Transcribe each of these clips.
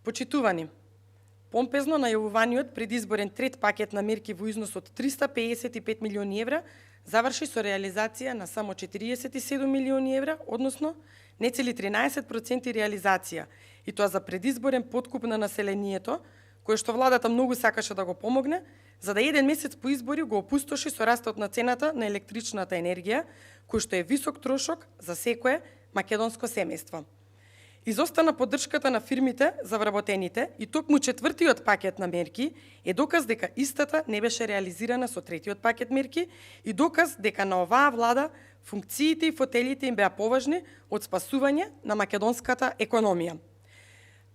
Почитувани, помпезно најавуваниот предизборен трет пакет на мерки во износ од 355 милиони евра заврши со реализација на само 47 милиони евра, односно нецели 13% реализација, и тоа за предизборен подкуп на населението, кое што владата многу сакаше да го помогне, за да еден месец по избори го опустоши со растот на цената на електричната енергија, кој што е висок трошок за секое македонско семејство. Изостана поддршката на фирмите за вработените и токму четвртиот пакет на мерки е доказ дека истата не беше реализирана со третиот пакет мерки и доказ дека на оваа влада функциите и фотелите им беа поважни од спасување на македонската економија.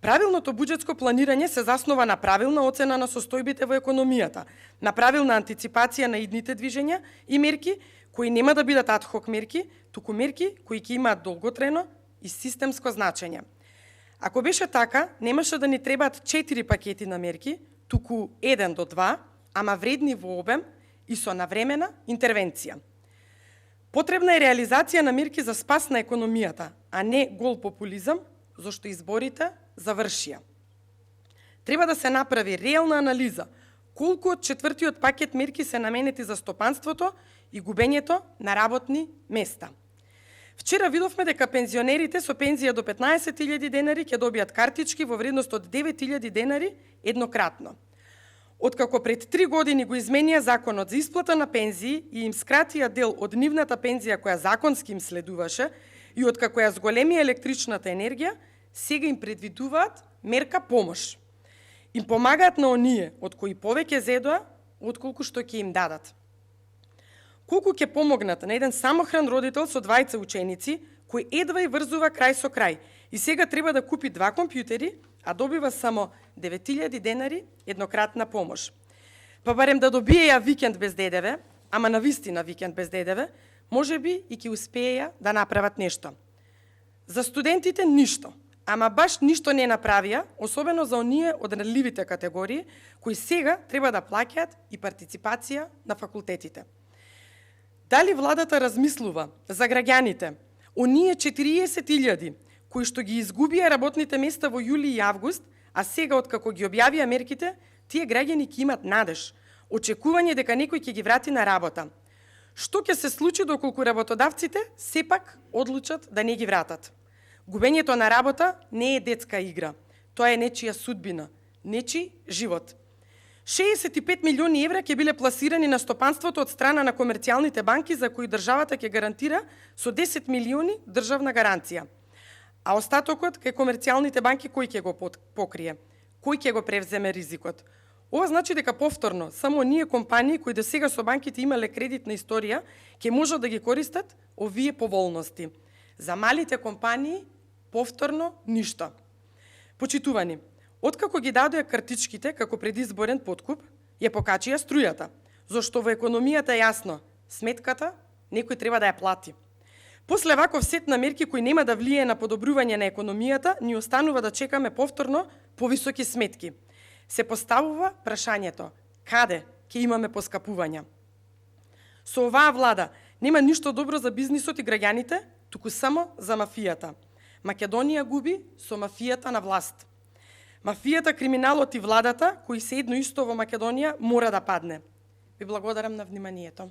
Правилното буџетско планирање се заснова на правилна оцена на состојбите во економијата, на правилна антиципација на идните движења и мерки кои нема да бидат адхок мерки, туку мерки кои ќе имаат долготрено и системско значење. Ако беше така, немаше да ни требаат 4 пакети на мерки, туку 1 до 2, ама вредни во обем и со навремена интервенција. Потребна е реализација на мерки за спас на економијата, а не гол популизам, зашто изборите завршија. Треба да се направи реална анализа колку од четвртиот пакет мерки се наменети за стопанството и губењето на работни места. Вчера видовме дека пензионерите со пензија до 15.000 денари ќе добијат картички во вредност од 9.000 денари еднократно. Откако пред 3 години го изменија законот за исплата на пензии и им скратија дел од нивната пензија која законски им следуваше и откако ја зголемија електричната енергија, сега им предвидуваат мерка помош. Им помагаат на оние од кои повеќе зедоа, отколку што ќе им дадат. Колку ќе помогнат на еден самохран родител со двајца ученици, кој едва и врзува крај со крај и сега треба да купи 2 компјутери, а добива само 9.000 денари еднократна помош. Па барем да добиеја викенд без ДДВ, ама навистина викенд без ДДВ, можеби и ќе успееја да направат нешто. За студентите ништо, ама баш ништо не направија, особено за оние од ranливите категории, кои сега треба да плаќаат и партиципација на факултетите. Дали владата размислува за граѓаните, оние 40.000 кои што ги изгубија работните места во јули и август, а сега откако ги објавија мерките, тие граѓани ќе имат надеж, очекување дека некој ќе ги врати на работа. Што ќе се случи доколку работодавците сепак одлучат да не ги вратат? Губењето на работа не е детска игра. Тоа е нечија судбина, нечи живот. 65 милиони евра ќе биле пласирани на стопанството од страна на комерцијалните банки за кои државата ќе гарантира со 10 милиони државна гаранција. А остатокот кај комерцијалните банки кој ќе го покрие? Кој ќе го превземе ризикот? Ова значи дека повторно само оние компании кои до сега со банките имале кредитна историја ќе можат да ги користат овие поволности. За малите компании повторно ништо. Почитувани, откако ги дадоа картичките како предизборен подкуп, ја покачија струјата, зашто во економијата е јасно, сметката некој треба да ја плати. После ваков сет на мерки кои нема да влијае на подобрување на економијата, ни останува да чекаме повторно повисоки сметки. Се поставува прашањето, каде ќе имаме поскапувања? Со оваа влада нема ништо добро за бизнисот и граѓаните, туку само за мафијата. Македонија губи со мафијата на власт. Мафијата, криминалот и владата, кои се едно исто во Македонија, мора да падне. Ви благодарам на вниманието.